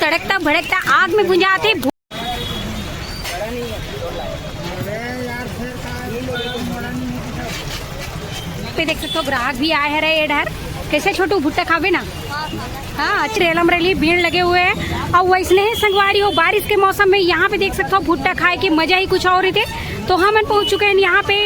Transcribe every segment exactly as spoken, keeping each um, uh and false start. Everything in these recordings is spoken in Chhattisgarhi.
भड़कता भड़कता आग में भुंजाथे। पे देख सकते हो, ग्राहक भी आए हरे। ये डहर कैसे छोटू भुट्टा खाबे ना? हाँ, अच्छे रेलम रेली भीड़ लगे हुए हैं। और वैसने ही संगवारी हो, बारिश के मौसम में यहाँ पे देख सकते हो, भुट्टा खाए के मजा ही कुछ और रहते। तो हमन पहुँच चुके हैं यहाँ पे,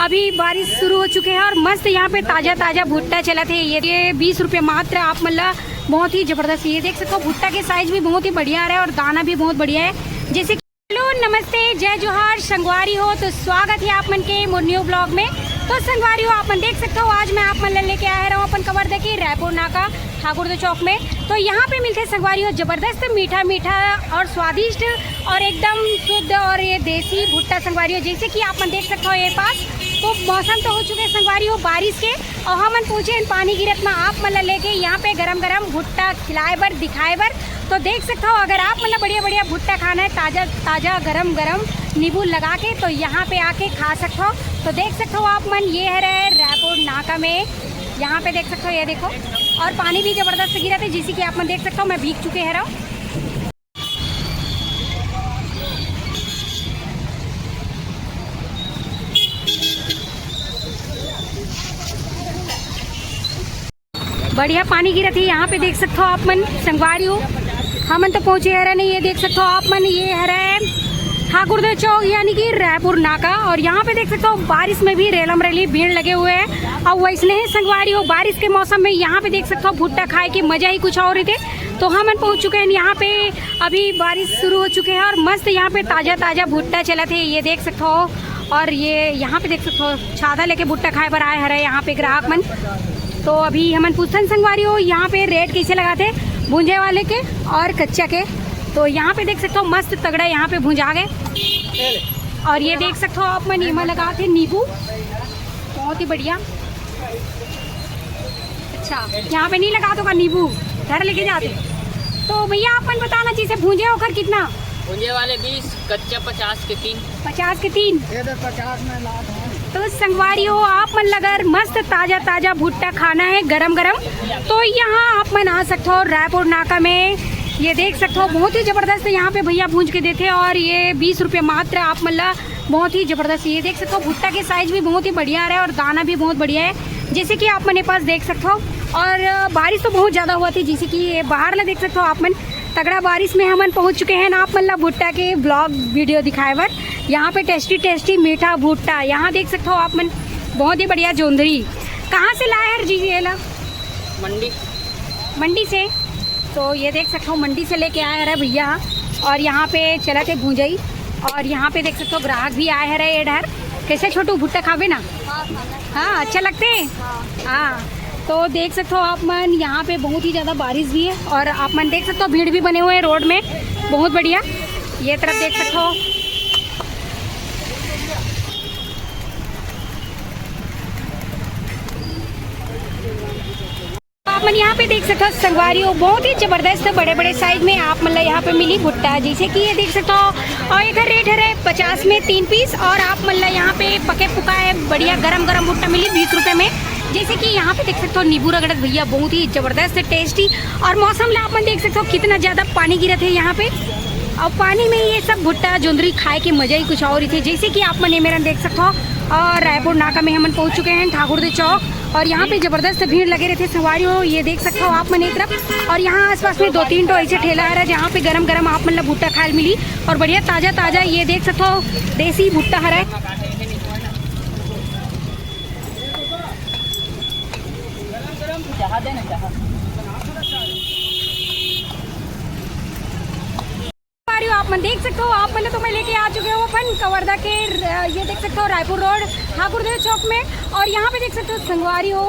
अभी बारिश शुरू हो चुके हैं और मस्त यहाँ पे ताजा ताजा भुट्टा चलत हे। ये ये बीस रुपये मात्र आप मन ला, बहुत ही जबरदस्त। ये देख सकते हो, भुट्टा के साइज भी बहुत ही बढ़िया आ रहा है और दाना भी बहुत बढ़िया है। जैसे कि हेलो, नमस्ते, जय जोहार संगवारी हो, तो स्वागत है आप मन के मोर न्यू ब्लॉग में। तो संगवारी हो, आप मन देख सकते हो, आज मैं आप मन ला लेके आए रहूँ अपन कवर्धा के रायपुर नाका ठाकुर दे चौक में। तो यहाँ पे मिलते संगवारी हो जबरदस्त मीठा मीठा और स्वादिष्ट और एकदम शुद्ध और ये देसी भुट्टा संगवारी हो। जैसे कि आप मन देख सकते हो ये पास, तो मौसम तो हो चुके हैं संगवारी हो बारिश के, और हमन पहुँचे हैं पानी गिरत में आप मन ला लेके यहाँ पे गरम गरम भुट्टा खिलाए बर, दिखाए बर। तो देख सकते हो, अगर आप मन ला बढ़िया बढ़िया भुट्टा खाना है ताजा ताजा गरम गरम नींबू लगा के, तो यहाँ पे आके खा सकते हो। तो देख सकते हो आप मन, ये हरे रायपुर नाका में, यहाँ पे देख सकते हो, ये देखो, और पानी भी जबरदस्त गिरत हे, जैसे कि आप मन देख सकते हो, मैं भीग चुके हरव। बढ़िया पानी गिरत हे, यहाँ पे देख सकते हो आप मन संगवारी हो। हमन तो पहुँचे हरे नहीं, ये देख सकते हो आप मन, ये हरे ठाकुर देव चौक यानी कि रायपुर नाका। और यहाँ पे देख सकते हो बारिश में भी रेलम रेली भीड़ लगे हुए हैं। और वैसने ही संगवारी हो, बारिश के मौसम में यहाँ पे देख सकते हो भुट्टा खाए के मजा ही कुछ और रहते। तो हमन पहुँच चुके हैं यहाँ पे, अभी बारिश शुरू हो चुके हैं और मस्त यहाँ पे ताजा ताजा भुट्टा चलत हे, ये देख सकते हो। और ये यहाँ पे देख सकते हो, छाता लेके भुट्टा खाए बर आए हरे यहाँ पे ग्राहक मन। तो अभी हमन पूछथन संगवारी हो, यहाँ पे रेट कैसे लगाथे भूंजे वाले के और कच्चा के। तो यहाँ पे देख सकते हो, मस्त तगड़ा यहाँ पे भुंजा गए। और ये देख सकते हो आप मन, एमा लगाथे नींबू, बहुत ही बढ़िया। अच्छा, यहाँ पे नहीं लगा तो का नींबू घर लेके जाते। तो भैया, आप मन बताना, जैसे भूंजे ओकर कितना? भूंजे वाले बीस, कच्चा पचास के तीन। पचास के तीन। ये तो पचास में लात है। तो संगवारी हो, आप मन ला अगर मस्त ताजा ताजा भुट्टा खाना है गरम गरम, तो यहाँ आप मन आ सकते हो रायपुर नाका में। ये देख सकते हो, बहुत ही जबरदस्त यहाँ पे भैया भूंज के देते हैं और ये बीस रुपये मात्र आप मन ला। बहुत ही जबरदस्त, ये देख सकते हो, भुट्टा के साइज भी बहुत ही बढ़िया आ रहा है और दाना भी बहुत बढ़िया है, जैसे कि आप मन ये पास देख सकते हो। और बारिश तो बहुत ज्यादा हुआ थी, जैसे कि ये बाहर ला देख सकते हो आप मन, तगड़ा बारिश में हमन पहुंच चुके हैं ना, आप मन ला भुट्टा के ब्लॉग वीडियो दिखाए बर। यहाँ पे टेस्टी टेस्टी मीठा भुट्टा, यहाँ देख सकते हो आप मन, बहुत ही बढ़िया जोंधरी। कहाँ से लाए हर जी ये ला? मंडी। मंडी से। तो ये देख सकते हो, मंडी से लेके आए हरे भैया। और यहाँ पे चलत हे भूंजई। और यहाँ पे देख सकते हो, ग्राहक भी आए हरे ये डहर। कैसे छोटू, भुट्टा खाबे ना? हाँ, अच्छा लगते हैं। हाँ। तो देख सकते हो आप मन, यहाँ पे बहुत ही ज्यादा बारिश भी है और आप मन देख सकते हो, भीड़ भी बने हुए हैं रोड में, बहुत बढ़िया। ये तरफ देख सकते हो। आप मन यहाँ पे देख सकते हो संगवारी हो, बहुत ही जबरदस्त बड़े बड़े साइज में आप मन ला यहाँ पे मिली भुट्टा, जैसे कि ये देख सकते हो। और इधर रेट है पचास में तीन पीस, और आप मन ला यहाँ पे पके पुका है बढ़िया गरम गरम भुट्टा मिली बीस रुपए में। जैसे कि यहाँ पे देख सकते हो, नींबू रगड़त भैया, बहुत ही जबरदस्त टेस्टी। और मौसम ला आप मन देख सकते हो, कितना ज्यादा पानी गिरत है यहाँ पे। और पानी में ये सब भुट्टा जोंदरी खाए के मजा ही कुछ और ही थे। जैसे कि आप मन ये मेरन देख सकते हो, और रायपुर नाका में हमन पहुंच चुके हैं ठाकुर दे चौक। और यहाँ पे जबरदस्त भीड़ लगे रहते संगवारी हो, ये देख सकते हो आप मन एक तरफ। और यहाँ आसपास में दो तीन ठो ऐसे ठेला हरा, जहाँ पे गरम गरम आप मन ला भुट्टा खाए मिली और बढ़िया ताजा ताजा, ये देख सकते हो, देसी भुट्टा हरा। आप मन देख सकते हो, आप मन तो मैं लेके आ चुके हूँ अपन कवर्धा के र-, ये देख सकते हो रायपुर रोड ठाकुर देव चौक में। और यहाँ पे देख सकते हो संगवारी हो,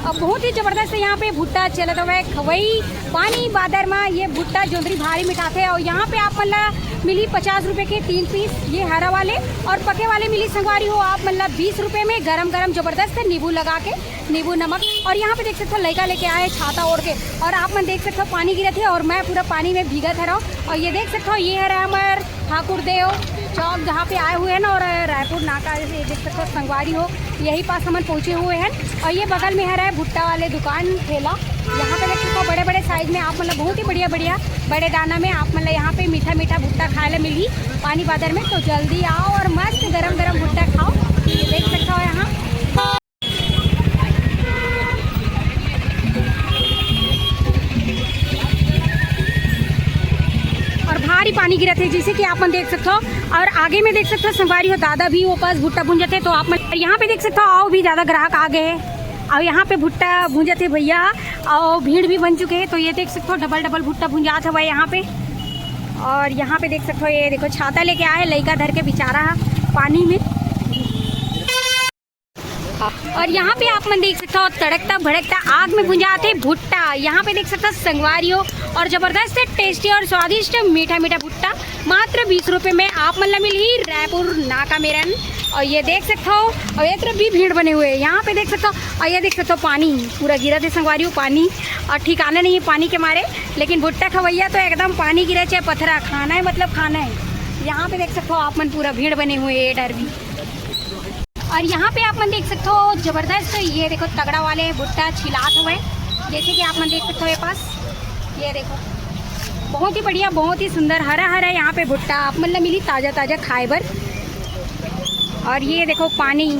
अ, बहुत ही जबरदस्त यहाँ पे भुट्टा चलत हुआ है। खवई पानी बादर में ये भुट्टा जोंदरी भारी मिठाथे। और यहाँ पे आप मन ला मिली पचास रुपए के तीन पीस ये हरा वाले, और पके वाले मिली संगवारी हो आप मन ला बीस रुपए में गरम गरम जबरदस्त नींबू लगा के। नींबू नमक। और यहाँ पे देख सकते हो लड़का लेके आए छाता ओढ़ के, और आप मन देख सकते हो पानी गिरत है और मैं पूरा पानी में भीगत हरव। और ये देख सकते हो ये हरे हमर ठाकुर देव चौक जहाँ पे आए हुए हैं ना, और रायपुर नाका ये देख सकते हो संगवारी हो, यही पास हमन पहुँचे हुए हैं। और ये बगल में हरे भुट्टा वाले दुकान ठेला, यहाँ पे देख सकथो बड़े-बड़े साइज में आप मन ला बहुत ही बढ़िया-बढ़िया बड़े दाना में आप मन ला यहाँ पे मीठा-मीठा भुट्टा खाए ला मिलही पानी बादर में। तो जल्दी आओ और मस्त गरम-गरम भुट्टा खाओ। ये देख सकथो यहाँ और भारी पानी गिरत हे, जैसे कि आप मन देख सकथो। और आगे में देख सकथो संगवारी हो, दादा भी वो पास भुट्टा भूंजत हे। तो आप मन यहाँ पे देख सकथो, आओ भी ज्यादा ग्राहक आ गए हे। और यहाँ पे भुट्टा भूंजत हे भैया, और भीड़ भी बन चुके हे। तो ये देख सकथो डबल डबल भुट्टा भूंजात हवय यहाँ पे। और यहाँ पे देख सकथो, ये देखो छाता लेके आए लइका धर के बेचारा पानी में। और यहाँ पे आप मन देख सकथो तड़कता भड़कता आग में भुंजात हे भुट्टा। यहाँ पे देख सकथो संगवारी हो, और जबरदस्त टेस्टी और स्वादिष्ट मीठा मीठा भुट्टा मात्र बीस रुपये में आप मन ला मिलही रायपुर नाका मेरन। और ये देख सकथो, और ये तरफ भी भीड़ बने हुए हैं, यहाँ पे देख सकथो। और ये देख सकथो पानी पूरा गिरत हे संगवारी हो, पानी और ठिकाना नहीं है पानी के मारे। लेकिन भुट्टा खवैया तो एकदम पानी गिरे चाहे पथरा, खाना है मतलब खाना है। यहाँ पे देख सकथो आप मन पूरा भीड़ बने हुए हैं ये डर भी। और यहाँ पे आप मन देख सकथो जबरदस्त, ये देखो तगड़ा वाले भुट्टा छिलात हुए, जैसे कि आप मन देख सकथो ये पास, ये देखो बहुत ही बढ़िया, बहुत ही सुंदर हरा हरा यहाँ पे भुट्टा आप मन ला मिली ताजा ताजा खाए बर। और ये देखो पानी,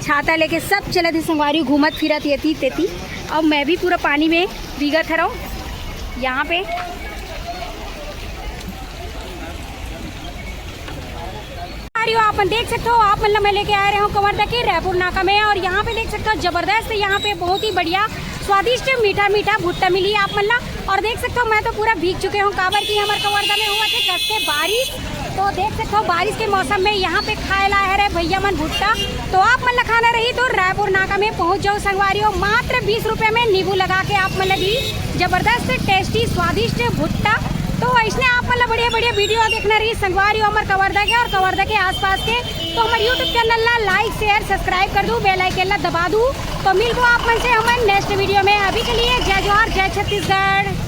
छाता लेके सब चलत हे संगवारी, घूमत फिरत येती तेती। अब मैं भी पूरा पानी में भीगत हरव यहाँ पे। अरे आप मन देख सकथो, आप मन ला मैं लेके आए रहे हूँ कवर्धा के रायपुर नाका में। और यहाँ पे देख सकथो जबरदस्त, यहाँ पे बहुत ही बढ़िया स्वादिष्ट मीठा मीठा भुट्टा मिली आप मन ला। और देख सकथो मैं तो पूरा भीग चुके हूँ, काबर कि हमर कवर्धा में हुआ थे कस के बारिश। तो देख सकथो बारिश के मौसम में यहाँ पे खाए ला आए रहे भैया मन भुट्टा। तो आप मन ला खाना रही तो रायपुर नाका में पहुँच जाओ संगवारी हो, मात्र बीस रुपये में नींबू लगा के आप मन ला दी जबरदस्त टेस्टी स्वादिष्ट भुट्टा। तो ऐसने आप मन ला बढ़िया बढ़िया वीडियो देखना रही संगवारी हो हमर कवर्धा के और कवर्धा के आसपास के। तो हमर YouTube चैनल ला लाइक शेयर सब्सक्राइब कर दू, बेल आइकन ला दबा दू। तो मिलबो आप मन से हमन नेक्स्ट वीडियो में। अभी के लिए जय जोहार, जय छत्तीसगढ़।